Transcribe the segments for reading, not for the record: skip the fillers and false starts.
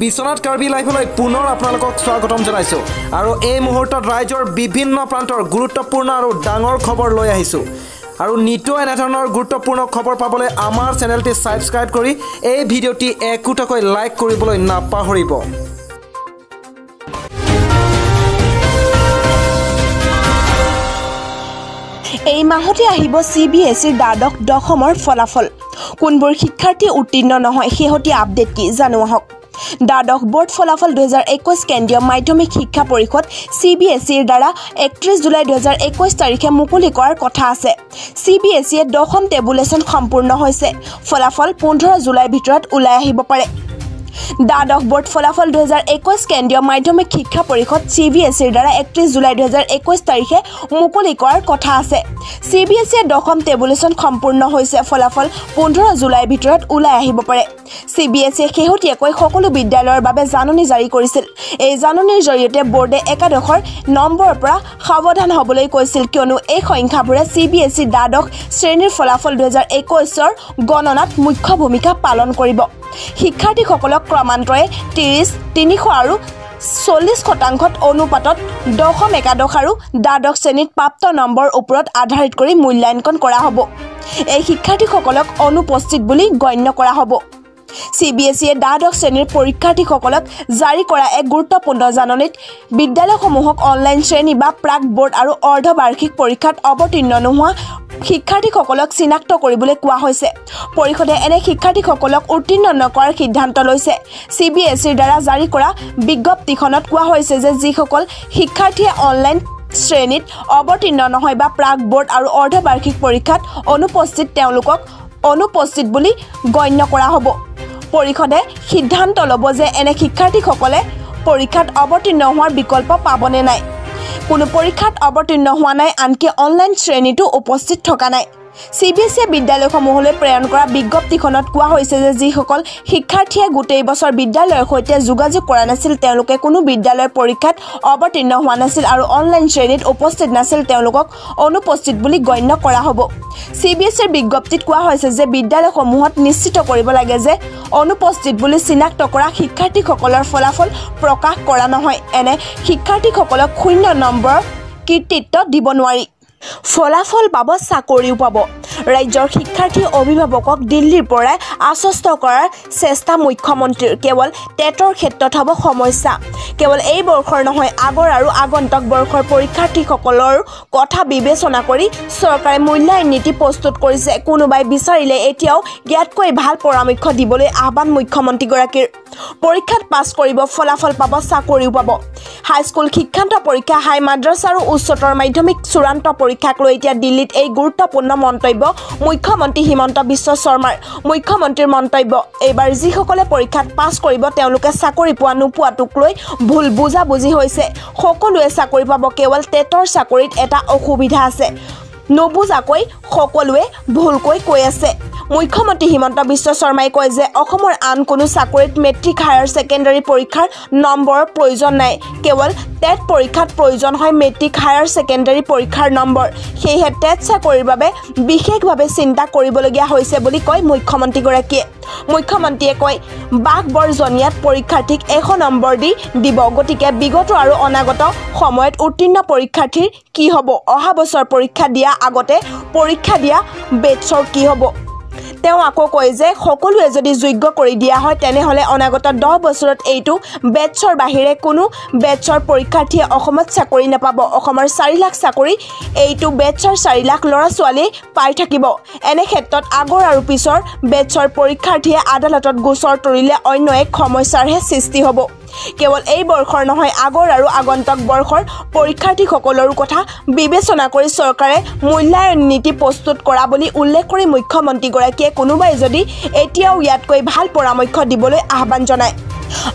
বিশ্বনাথ কাৰ্বি লাইফলৈ পুনৰ আপোনালোকক স্বাগতম জনাইছোঁ। আৰু এই মুহূৰ্তত ৰাজ্যৰ বিভিন্ন প্ৰান্তৰ গুৰুত্বপূৰ্ণ আৰু ডাঙৰ খবৰ লৈ আহিছোঁ। আৰু নিতৌ এনেধৰণৰ গুৰুত্বপূৰ্ণ খবৰ পাবলৈ আমাৰ চেনেলটি ছাবস্ক্ৰাইব কৰি এই ভিডিঅ'টি একোটাকৈ লাইক কৰিবলৈ নাপাহৰিব। এই মাহতে আহিব চি বি এছ ইৰ দ্বাদশ দশমৰ ফলাফল। কোনবোৰ শিক্ষাৰ্থী উত্তীৰ্ণ নহয়, শেহতীয়া আপডেট কি জানো আহক। দ্বাদশ বৰ্ড ফলাফল 2021 কেন্দ্ৰীয় মাধ্যমিক শিক্ষা পৰিষদ চি বি এছ ইৰ দ্বাৰা 31 জুলাই 2021 তাৰিখে মুকলি কৰাৰ কথা আছে। চি বি এছ ইয়ে দশম টেবুলেশ্যন সম্পূৰ্ণ হৈছে, ফলাফল 15 জুলাইৰ ভিতৰত ওলাই আহিব পাৰে। দ্বাদশ বৰ্ড ফলাফল 2021 কেন্দ্ৰীয় মাধ্যমিক শিক্ষা পৰিষদ চি বি এছ ইৰ দ্বাৰা 31 জুলাই 2021 তাৰিখে মুকলি কৰাৰ কথা আছে। চি বি এছ ইয়ে দশম টেবুলেশ্যন সম্পূৰ্ণ হৈছে, ফলাফল 15 জুলাইৰ ভিতৰত ওলাই আহিব পাৰে। চি বি এছ ইয়ে শেহতীয়াকৈ সকলো বিদ্যালয়ৰ বাবে জাননী জাৰি কৰিছিল। এই জাননীৰ জৰিয়তে বৰ্ডে একাদশৰ নম্বৰৰ পৰা সাৱধান হ'বলৈ কৈছিল, কিয়নো এই সংখ্যাবোৰে চি বি এছ ই দ্বাদশ শ্ৰেণীৰ ফলাফল 2021ৰ গণনাত মুখ্য ভূমিকা পালন কৰিব। শিক্ষাৰ্থীসকলক ক্ৰমান্বয়ে 30, 300 আৰু 40% অনুপাতত দশম, একাদশ আৰু দ্বাদশ শ্ৰেণীত প্ৰাপ্ত নম্বৰৰ ওপৰত আধাৰিত কৰি মূল্যাংকন কৰা হ'ব। এই শিক্ষাৰ্থীসকলক অনুপস্থিত বুলি গণ্য কৰা হ'ব। চি বি এছ ইয়ে দ্বাদশ শ্ৰেণীৰ পৰীক্ষাৰ্থীসকলক জাৰি কৰা এক গুৰুত্বপূৰ্ণ জাননীত বিদ্যালয়সমূহক অনলাইন শ্ৰেণী বা প্ৰাক বৰ্ড আৰু অৰ্ধবাৰ্ষিক পৰীক্ষাত অৱতীৰ্ণ নোহোৱা শিক্ষাৰ্থীসকলক চিনাক্ত কৰিবলৈ কোৱা হৈছে। পৰিষদে এনে শিক্ষাৰ্থীসকলক উত্তীৰ্ণ নকৰাৰ সিদ্ধান্ত লৈছে। চি বি এছ ইৰ দ্বাৰা জাৰি কৰা বিজ্ঞপ্তিখনত কোৱা হৈছে যে যিসকল শিক্ষাৰ্থীয়ে অনলাইন শ্ৰেণীত অৱতীৰ্ণ নহয় বা প্ৰাক বৰ্ড আৰু অৰ্ধবাৰ্ষিক পৰীক্ষাত অনুপস্থিত, তেওঁলোকক অনুপস্থিত বুলি গণ্য কৰা হ'ব। পৰিষদে সিদ্ধান্ত ল'ব যে এনে শিক্ষাৰ্থীসকলে পৰীক্ষাত অৱতীৰ্ণ হোৱাৰ বিকল্প পাবনে নাই। কোনো পৰীক্ষাত অৱতীৰ্ণ হোৱা নাই, আনকি অনলাইন শ্ৰেণীতো উপস্থিত থকা নাই। চি বি এছ ইয়ে বিদ্যালয়সমূহলৈ প্ৰেৰণ কৰা বিজ্ঞপ্তিখনত কোৱা হৈছে যে যিসকল শিক্ষাৰ্থীয়ে গোটেই বছৰ বিদ্যালয়ৰ সৈতে যোগাযোগ কৰা নাছিল, তেওঁলোকে কোনো বিদ্যালয়ৰ পৰীক্ষাত অৱতীৰ্ণ হোৱা নাছিল আৰু অনলাইন শ্ৰেণীত উপস্থিত নাছিল, তেওঁলোকক অনুপস্থিত বুলি গণ্য কৰা হ'ব। চি বি এছ ইৰ বিজ্ঞপ্তিত কোৱা হৈছে যে বিদ্যালয়সমূহত নিশ্চিত কৰিব লাগে যে অনুপস্থিত বুলি চিনাক্ত কৰা শিক্ষাৰ্থীসকলৰ ফলাফল প্ৰকাশ কৰা নহয়। এনে শিক্ষাৰ্থীসকলক 0 নম্বৰৰ কৃতিত্ব দিব নোৱাৰি। ফলাফল পাব, চাকৰিও পাব। ৰাজ্যৰ শিক্ষাৰ্থী অভিভাৱকক দিল্লীৰ পৰাই আশ্বস্ত কৰাৰ চেষ্টা মুখ্যমন্ত্ৰীৰ। কেৱল টেটৰ ক্ষেত্ৰত হ'ব সমস্যা। কেৱল এই বৰ্ষৰ নহয়, আগৰ আৰু আগন্তুক বৰ্ষৰ পৰীক্ষাৰ্থীসকলৰ কথা বিবেচনা কৰি চৰকাৰে মূল্যায়ন নীতি প্ৰস্তুত কৰিছে। কোনোবাই বিচাৰিলে এতিয়াও ইয়াতকৈ ভাল পৰামৰ্শ দিবলৈ আহ্বান মুখ্যমন্ত্ৰীগৰাকীৰ। পৰীক্ষাত পাছ কৰিব, ফলাফল পাব, চাকৰিও পাব। হাইস্কুল শিক্ষান্ত পৰীক্ষা, হাই মাদ্ৰাছা আৰু উচ্চতৰ মাধ্যমিক চূড়ান্ত পৰীক্ষাক লৈ এতিয়া দিল্লীত এই গুৰুত্বপূৰ্ণ মন্তব্য মুখ্যমন্ত্ৰী হিমন্ত বিশ্ব শৰ্মাৰ। মুখ্যমন্ত্ৰীৰ মন্তব্য, এইবাৰ যিসকলে পৰীক্ষাত পাছ কৰিব তেওঁলোকে চাকৰি পোৱা নোপোৱাটোক লৈ ভুল বুজাবুজি হৈছে। সকলোৱে চাকৰি পাব, কেৱল টেটৰ চাকৰিত এটা অসুবিধা আছে, নুবুজাকৈ সকলোৱে ভুলকৈ কৈ আছে। মুখ্যমন্ত্ৰী হিমন্ত বিশ্ব শৰ্মাই কয় যে অসমৰ আন কোনো চাকৰিত মেট্ৰিক হায়াৰ ছেকেণ্ডাৰী পৰীক্ষাৰ নম্বৰৰ প্ৰয়োজন নাই, কেৱল টেট পৰীক্ষাত প্ৰয়োজন হয় মেট্ৰিক হায়াৰ ছেকেণ্ডাৰী পৰীক্ষাৰ নম্বৰ। সেয়েহে টেট চাকৰিৰ বাবে বিশেষভাৱে চিন্তা কৰিবলগীয়া হৈছে বুলি কয় মুখ্যমন্ত্ৰীগৰাকীয়ে। মুখ্যমন্ত্ৰীয়ে কয়, বাঘবৰজনীয়াত পৰীক্ষাৰ্থীক 100 নম্বৰ দি দিব, গতিকে বিগত আৰু অনাগত সময়ত উত্তীৰ্ণ পৰীক্ষাৰ্থীৰ কি হ'ব, অহা বছৰ পৰীক্ষা দিয়া আগতে পৰীক্ষা দিয়া বেটছৰ কি হ'ব। তেওঁ আকৌ কয় যে সকলোৱে যদি যোগ্য কৰি দিয়া হয় তেনেহ'লে অনাগত 10 বছৰত এইটো বেটছৰ বাহিৰে কোনো বেটছৰ পৰীক্ষাৰ্থীয়ে অসমত চাকৰি নাপাব। অসমৰ 4 লাখ চাকৰি এইটো বেটছৰ 4 লাখ ল'ৰা ছোৱালীয়ে পাই থাকিব। এনে ক্ষেত্ৰত আগৰ আৰু পিছৰ বেটছৰ পৰীক্ষাৰ্থীয়ে আদালতত গোচৰ তৰিলে অন্য এক সমস্যাৰহে সৃষ্টি হ'ব। কেৱল এই বৰ্ষৰ নহয়, আগৰ আৰু আগন্তুক বৰ্ষৰ পৰীক্ষাৰ্থীসকলৰো কথা বিবেচনা কৰি চৰকাৰে মূল্যায়ন নীতি প্ৰস্তুত কৰা বুলি উল্লেখ কৰি মুখ্যমন্ত্ৰীগৰাকীয়ে কোনোবাই যদি এতিয়াও ইয়াতকৈ ভাল পৰামৰ্শ দিবলৈ আহ্বান জনায়।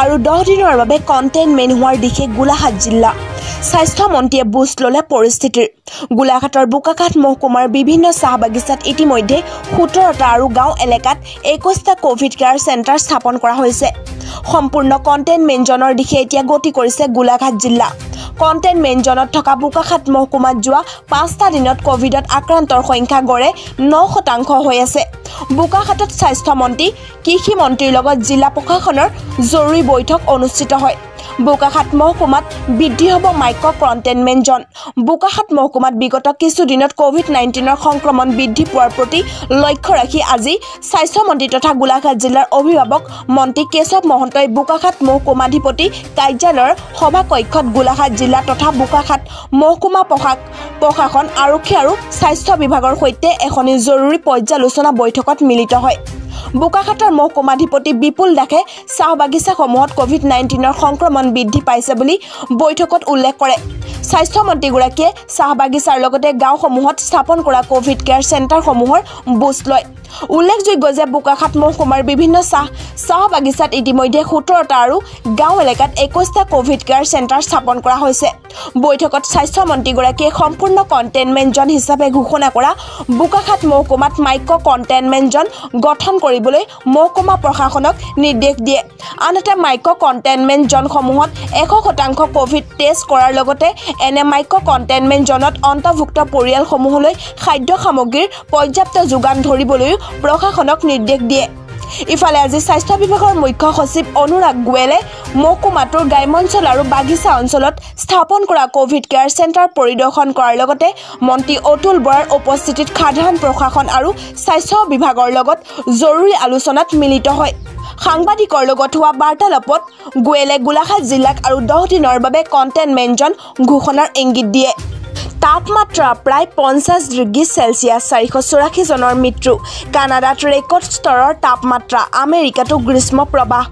আৰু 10 দিনৰ বাবে কণ্টেইনমেণ্ট হোৱাৰ দিশে গোলাঘাট জিলা। স্বাস্থ্যমন্ত্ৰীয়ে বুজ ল'লে পৰিস্থিতিৰ। গোলাঘাটৰ বোকাখাত মহকুমাৰ বিভিন্ন চাহ বাগিচাত ইতিমধ্যে 17টা আৰু গাঁও এলেকাত 21টা ক'ভিড কেয়াৰ চেণ্টাৰ স্থাপন কৰা হৈছে। সম্পূৰ্ণ কণ্টেইনমেণ্ট জ'নৰ দিশে এতিয়া গতি কৰিছে গোলাঘাট জিলা। কণ্টেইনমেণ্ট জ'নত থকা বোকাখাত মহকুমাত যোৱা 5টা দিনত কোভিডত আক্ৰান্তৰ সংখ্যা গড়ে 9% হৈ আছে। বোকাখাতত স্বাস্থ্যমন্ত্ৰী, কৃষি মন্ত্ৰীৰ লগত জিলা প্ৰশাসনৰ জৰুৰী বৈঠক অনুষ্ঠিত হয়। বোকাখাত মহকুমাত বৃদ্ধি হ'ব মাইক্ৰ' কণ্টেইনমেণ্ট জ'ন। বোকাখাত মহকুমাত বিগত কিছুদিনত কোভিড-19ৰ সংক্ৰমণ বৃদ্ধি পোৱাৰ প্ৰতি লক্ষ্য ৰাখি আজি স্বাস্থ্যমন্ত্ৰী তথা গোলাঘাট জিলাৰ অভিভাৱক মন্ত্ৰী কেশৱ মহন্তই বোকাখাত মহকুমাধিপতি কাৰ্যালয়ৰ সভাকক্ষত গোলাঘাট জিলা তথা বোকাখাত মহকুমা প্ৰশাসন, আৰক্ষী আৰু স্বাস্থ্য বিভাগৰ সৈতে এখনি জৰুৰী পৰ্যালোচনা বৈঠকত মিলিত হয়। বোকাখাতৰ মহকুমাধিপতি বিপুল দাসে চাহ বাগিচাসমূহত কোভিড-19ৰ সংক্ৰমণ বৃদ্ধি পাইছে বুলি বৈঠকত উল্লেখ কৰে। স্বাস্থ্যমন্ত্ৰীগৰাকীয়ে চাহ বাগিচাৰ লগতে গাঁওসমূহত স্থাপন কৰা কোভিড কেয়াৰ চেণ্টাৰসমূহৰ বুজ লয়। উল্লেখযোগ্য যে বোকাখাত মহকুমাৰ বিভিন্ন চাহ বাগিচাত ইতিমধ্যে 17টা আৰু গাঁও এলেকাত 21টা কোভিড কেয়াৰ চেণ্টাৰ স্থাপন কৰা হৈছে। বৈঠকত স্বাস্থ্যমন্ত্ৰীগৰাকীয়ে সম্পূৰ্ণ কণ্টেইনমেণ্ট জ'ন হিচাপে ঘোষণা কৰা বোকাখাত মহকুমাত মাইক্ৰ' কণ্টেইনমেণ্ট জ'ন গঠন কৰিবলৈ মহকুমা প্ৰশাসনক নিৰ্দেশ দিয়ে। আনহাতে মাইক্ৰ' কণ্টেইনমেণ্ট জ'নসমূহত 100% কোভিড টেষ্ট কৰাৰ লগতে এনে মাইক্ৰ' কণ্টেইনমেণ্ট জ'নত অন্তৰ্ভুক্ত পৰিয়ালসমূহলৈ খাদ্য সামগ্ৰীৰ পৰ্যাপ্ত যোগান ধৰিবলৈও প্ৰশাসনক নিৰ্দেশ দিয়ে। ইফালে আজি স্বাস্থ্য বিভাগৰ মুখ্য সচিব অনুৰাগ গোৱেলে মহকুমাটোৰ গ্ৰাম্যাঞ্চল আৰু বাগিচা অঞ্চলত স্থাপন কৰা কোভিড কেয়াৰ চেণ্টাৰ পৰিদৰ্শন কৰাৰ লগতে মন্ত্ৰী অতুল বৰাৰ উপস্থিতিত সাধাৰণ প্ৰশাসন আৰু স্বাস্থ্য বিভাগৰ লগত জৰুৰী আলোচনাত মিলিত হয়। সাংবাদিকৰ লগত হোৱা বাৰ্তালাপত গোৱেলে গোলাঘাট জিলাক আৰু 10 দিনৰ বাবে কণ্টেইনমেণ্ট জ'ন ঘোষণাৰ ইংগিত দিয়ে। তাপমাত্ৰা প্ৰায় 50 ডিগ্ৰী চেলছিয়াছ, 484 জনৰ মৃত্যু। কানাডাত ৰেকৰ্ড স্তৰৰ তাপমাত্ৰা, আমেৰিকাতো গ্ৰীষ্ম প্ৰবাহ।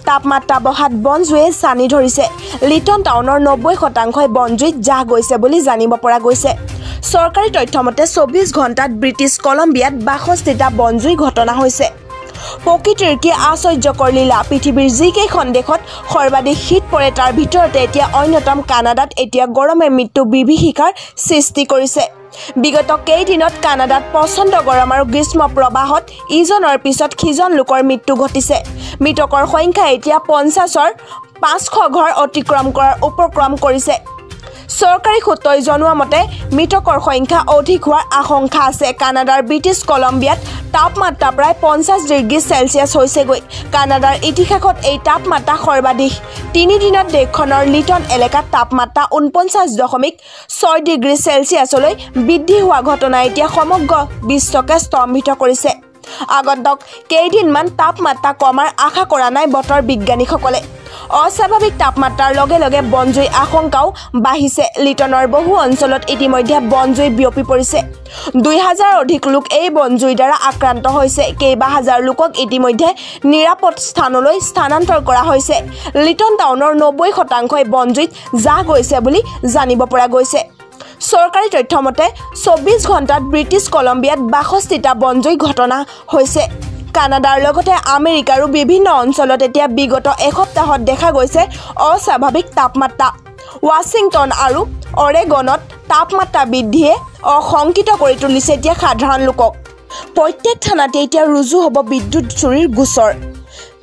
তাপমাত্ৰা বঢ়াত বনজুয়ে ছানি ধৰিছে। লিটন টাউনৰ 90%ই বনজুইত জাহ গৈছে বুলি জানিব পৰা গৈছে। চৰকাৰী তথ্য মতে 24 ঘণ্টাত ব্ৰিটিছ কলম্বিয়াত 62টা বনজুই ঘটনা হৈছে। প্ৰকৃতিৰ কি আশ্চৰ্যকৰ লীলা! পৃথিৱীৰ যিকেইখন দেশত সৰ্বাধিক শীত পৰে তাৰ ভিতৰতে এতিয়া অন্যতম কানাডাত এতিয়া গৰমে মৃত্যু বিভীষিকাৰ সৃষ্টি কৰিছে। বিগত কেইদিনত কানাডাত প্ৰচণ্ড গৰম আৰু গ্ৰীষ্ম প্ৰবাহত ইজনৰ পিছত সিজন লোকৰ মৃত্যু ঘটিছে। মৃতকৰ সংখ্যা এতিয়া 50ৰ 500 ঘৰ অতিক্ৰম কৰাৰ উপক্ৰম কৰিছে। চৰকাৰী সূত্ৰই জনোৱা মতে মৃতকৰ সংখ্যা অধিক হোৱাৰ আশংকা আছে। কানাডাৰ ব্ৰিটিছ কলম্বিয়াত তাপমাত্ৰা প্ৰায় 50 ডিগ্ৰী চেলছিয়াছ হৈছেগৈ। কানাডাৰ ইতিহাসত এই তাপমাত্ৰা সৰ্বাধিক। তিনিদিনত দেশখনৰ লিটন এলেকাত তাপমাত্ৰা 49.6 ডিগ্ৰী চেলছিয়াছলৈ বৃদ্ধি হোৱা ঘটনা এতিয়া সমগ্ৰ বিশ্বকে স্তম্ভিত কৰিছে। আগন্তুক কেইদিনমান তাপমাত্ৰা কমাৰ আশা কৰা নাই বতৰ বিজ্ঞানীসকলে। অস্বাভাৱিক তাপমাত্ৰাৰ লগে লগে বনজুই আশংকাও বাঢ়িছে। লিটনৰ বহু অঞ্চলত ইতিমধ্যে বনজুই বিয়পি পৰিছে। 2000 অধিক লোক এই বনজুইৰ দ্বাৰা আক্ৰান্ত হৈছে। কেইবা হাজাৰ লোকক ইতিমধ্যে নিৰাপদ স্থানলৈ স্থানান্তৰ কৰা হৈছে। লিটন টাউনৰ 90%ই বনজুইত জাহ গৈছে বুলি জানিব পৰা গৈছে। চৰকাৰী তথ্য মতে 24 ঘণ্টাত ব্ৰিটিছ কলম্বিয়াত 62টা বনজুই ঘটনা হৈছে। কানাডাৰ লগতে আমেৰিকাৰো বিভিন্ন অঞ্চলত এতিয়া বিগত এসপ্তাহত দেখা গৈছে অস্বাভাৱিক তাপমাত্ৰা। ৱাশ্বিংটন আৰু অৰেগনত তাপমাত্ৰা বৃদ্ধিয়ে অশংকিত কৰি তুলিছে এতিয়া সাধাৰণ লোকক। প্ৰত্যেক থানাতে এতিয়া ৰুজু হ'ব বিদ্যুৎ চুৰিৰ গোচৰ।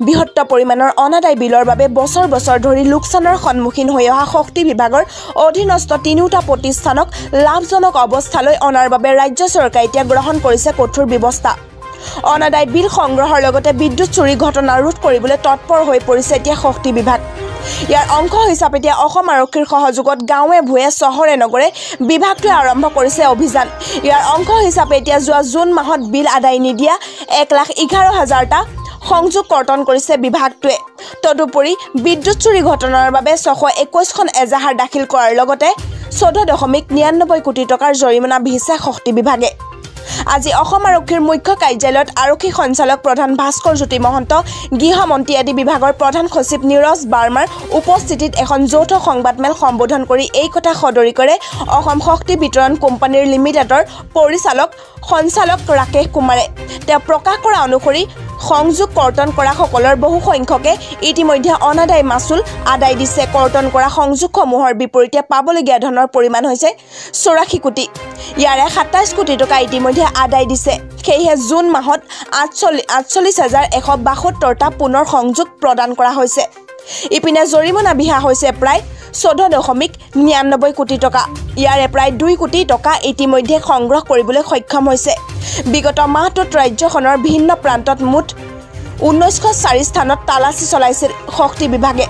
বৃহত্ পৰিমাণৰ অনাদায় বিলৰ বাবে বছৰ বছৰ ধৰি লোকচানৰ সন্মুখীন হৈ অহা শক্তি বিভাগৰ অধীনস্থ তিনিওটা প্ৰতিষ্ঠানক লাভজনক অৱস্থালৈ অনাৰ বাবে ৰাজ্য চৰকাৰে এতিয়া গ্ৰহণ কৰিছে কঠোৰ ব্যৱস্থা। অনাদায় বিল সংগ্ৰহৰ লগতে বিদ্যুৎ চুৰি ঘটনা ৰোধ কৰিবলৈ তৎপৰ হৈ পৰিছে এতিয়া শক্তি বিভাগ। ইয়াৰ অংশ হিচাপে এতিয়া অসম আৰক্ষীৰ সহযোগত গাঁৱে ভূঞে, চহৰে নগৰে বিভাগটোৱে আৰম্ভ কৰিছে অভিযান। ইয়াৰ অংশ হিচাপে এতিয়া যোৱা জুন মাহত বিল আদায় নিদিয়া 1,11,000টা সংযোগ কৰ্তন কৰিছে বিভাগটোৱে। তদুপৰি বিদ্যুৎ চুৰি ঘটনাৰ বাবে 621খন এজাহাৰ দাখিল কৰাৰ লগতে 14.99 কোটি টকাৰ জৰিমনা বিহিছে শক্তি বিভাগে। আজি অসম আৰক্ষীৰ মুখ্য কাৰ্যালয়ত আৰক্ষী সঞ্চালক প্ৰধান ভাস্কৰ জ্যোতি মহন্ত, গৃহমন্ত্ৰী আদি বিভাগৰ প্ৰধান সচিব নীৰজ বাৰ্মাৰ উপস্থিতিত এখন যৌথ সংবাদমেল সম্বোধন কৰি এই কথা সদৰি কৰে অসম শক্তি বিতৰণ কোম্পানীৰ লিমিটেডৰ পৰিচালক সঞ্চালক ৰাকেশ কুমাৰে। তেওঁ প্ৰকাশ কৰা অনুসৰি সংযোগ কৰ্তন কৰাসকলৰ বহু সংখ্যকে ইতিমধ্যে অনাদায় মাচুল আদায় দিছে। কৰ্তন কৰা সংযোগসমূহৰ বিপৰীতে পাবলগীয়া ধনৰ পৰিমাণ হৈছে 84 কোটি। ইয়াৰে 27 কোটি টকা ইতিমধ্যে আদায় দিছে। সেয়েহে জুন মাহত 48,172টা পুনৰ সংযোগ প্ৰদান কৰা হৈছে। ইপিনে জৰিমনা বিহা হৈছে প্ৰায় 14.99 কোটি টকা। ইয়াৰে প্ৰায় 2 কোটি টকা ইতিমধ্যে সংগ্ৰহ কৰিবলৈ সক্ষম হৈছে। বিগত মাহটোত ৰাজ্যখনৰ ভিন্ন প্ৰান্তত মুঠ 1904 স্থানত তালাচী চলাইছিল শক্তি বিভাগে।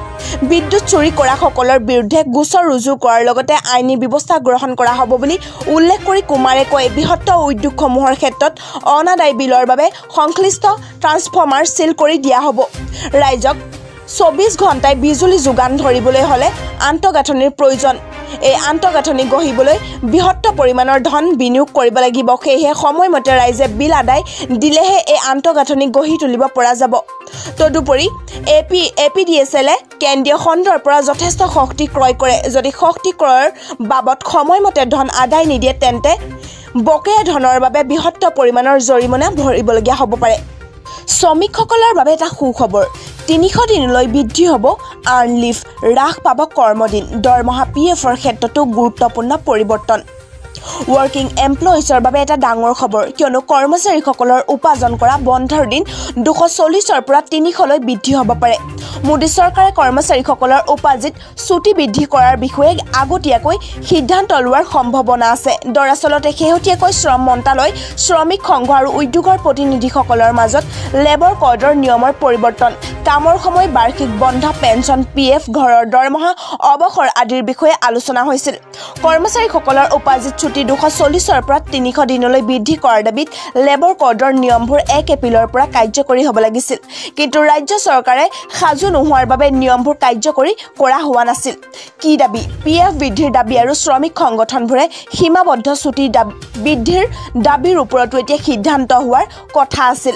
বিদ্যুৎ চুৰি কৰাসকলৰ বিৰুদ্ধে গোচৰ ৰুজু কৰাৰ লগতে আইনী ব্যৱস্থা গ্ৰহণ কৰা হ'ব বুলি উল্লেখ কৰি কুমাৰে কয়, বৃহত্তৰ উদ্যোগসমূহৰ ক্ষেত্ৰত অনাদায়ী বিলৰ বাবে সংশ্লিষ্ট ট্ৰান্সফৰ্মাৰ চিল কৰি দিয়া হ'ব। ৰাইজক 24 ঘণ্টাই বিজুলী যোগান ধৰিবলৈ হ'লে আন্তঃগাঁথনিৰ প্ৰয়োজন। এই আন্তঃগাঁথনি গঢ়িবলৈ বৃহত্ পৰিমাণৰ ধন বিনিয়োগ কৰিব লাগিব। সেয়েহে সময়মতে ৰাইজে বিল আদায় দিলেহে এই আন্তঃগাঁথনি গঢ়ি তুলিব পৰা যাব। তদুপৰি এ পি ডি এছ এলে কেন্দ্ৰীয় খণ্ডৰ পৰা যথেষ্ট শক্তি ক্ৰয় কৰে। যদি শক্তি ক্ৰয়ৰ বাবদ সময়মতে ধন আদায় নিদিয়ে তেন্তে বকেয়া ধনৰ বাবে বৃহত্ পৰিমাণৰ জৰিমনা ভৰিবলগীয়া হ'ব পাৰে। শ্ৰমিকসকলৰ বাবে এটা সুখবৰ, 300 দিনলৈ বৃদ্ধি হ'ব আৰ্ণ লিভ, হ্ৰাস পাব কৰ্মদিন, দৰমহা পি এফৰ ক্ষেত্ৰতো গুৰুত্বপূৰ্ণ পৰিৱৰ্তন। ৱৰ্কিং এমপ্লয়িজৰ বাবে এটা ডাঙৰ খবৰ, কিয়নো কৰ্মচাৰীসকলৰ উপাৰ্জন কৰা বন্ধৰ দিন 240ৰ পৰা 300লৈ বৃদ্ধি হ'ব পাৰে। মোদী চৰকাৰে কৰ্মচাৰীসকলৰ উপাৰ্জিত ছুটি বৃদ্ধি কৰাৰ বিষয়ে আগতীয়াকৈ সিদ্ধান্ত লোৱাৰ সম্ভাৱনা আছে। দৰাচলতে শেহতীয়াকৈ শ্ৰম মন্ত্ৰালয়, শ্ৰমিক সংঘ আৰু উদ্যোগৰ প্ৰতিনিধিসকলৰ মাজত লেবৰ কডৰ নিয়মৰ পৰিৱৰ্তন, কামৰ সময়, বাৰ্ষিক বন্ধ, পেঞ্চন, পি এফ, ঘৰৰ দৰমহা, অৱসৰ আদিৰ বিষয়ে আলোচনা হৈছিল। কৰ্মচাৰীসকলৰ উপাৰ্জিত ছুটি 240ৰ পৰা 300 দিনলৈ বৃদ্ধি কৰাৰ দাবীত লেবৰ কডৰ নিয়মবোৰ 1 এপ্ৰিলৰ পৰা কাৰ্যকৰী হ'ব লাগিছিল, কিন্তু ৰাজ্য চৰকাৰে সাজু নোহোৱাৰ বাবে নিয়মবোৰ কাৰ্যকৰী কৰা হোৱা নাছিল। কি দাবী? পি এফ বৃদ্ধিৰ দাবী আৰু শ্ৰমিক সংগঠনবোৰে সীমাবদ্ধ ছুটিৰ বৃদ্ধিৰ দাবীৰ ওপৰতো এতিয়া সিদ্ধান্ত হোৱাৰ কথা আছিল।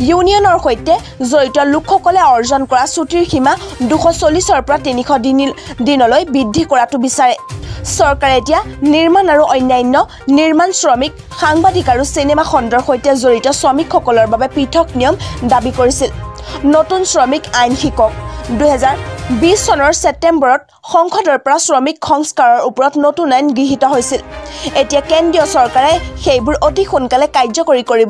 ইউনিয়নৰ সৈতে জড়িত লোকসকলে অৰ্জন কৰা ছুটিৰ সীমা 240ৰ পৰা 300 দিনলৈ বৃদ্ধি কৰাটো বিচাৰে। চৰকাৰে এতিয়া নিৰ্মাণ আৰু অন্যান্য নিৰ্মাণ শ্ৰমিক, সাংবাদিক আৰু চিনেমা খণ্ডৰ সৈতে জড়িত শ্ৰমিকসকলৰ বাবে পৃথক নিয়ম দাবী কৰিছিল। নতুন শ্ৰমিক আইন শিকক। 2020 চনৰ ছেপ্টেম্বৰত সংসদৰ পৰা শ্ৰমিক সংস্কাৰৰ ওপৰত নতুন আইন গৃহীত হৈছিল। এতিয়া কেন্দ্ৰীয় চৰকাৰে সেইবোৰ অতি সোনকালে কাৰ্যকৰী কৰিবলৈ